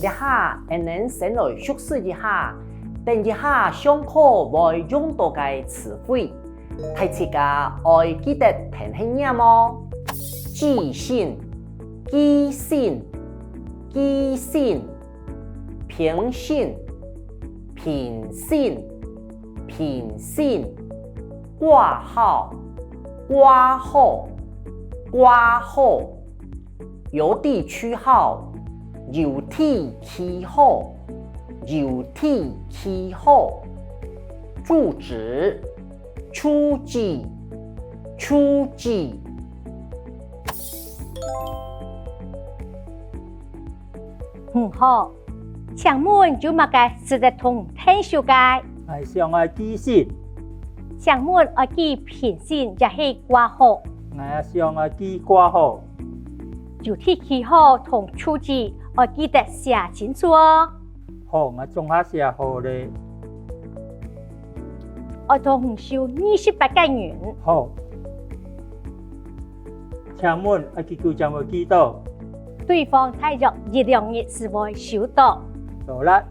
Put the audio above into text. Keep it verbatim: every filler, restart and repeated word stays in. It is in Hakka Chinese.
這下，𠊎等先來熟識一下，等一下上課會用到个詞彙，大自家愛記得跈等唸哦。寄信，寄信，寄信。平信，平信，平信。掛號，掛號，掛號。 郵遞區號，郵遞區號，郵遞區號。住址，住址，住址。你好，請問有麼个使得同𠊎𢯭手个？𠊎想愛寄信。請問愛寄平信也係掛號？𠊎也想愛寄掛號。 郵遞區號同住址愛記得寫清楚哦。好，𠊎總下寫好了。愛同你收二十八個銀。好。請問愛幾久正會寄到？對方大約一兩日就會收到。勞力。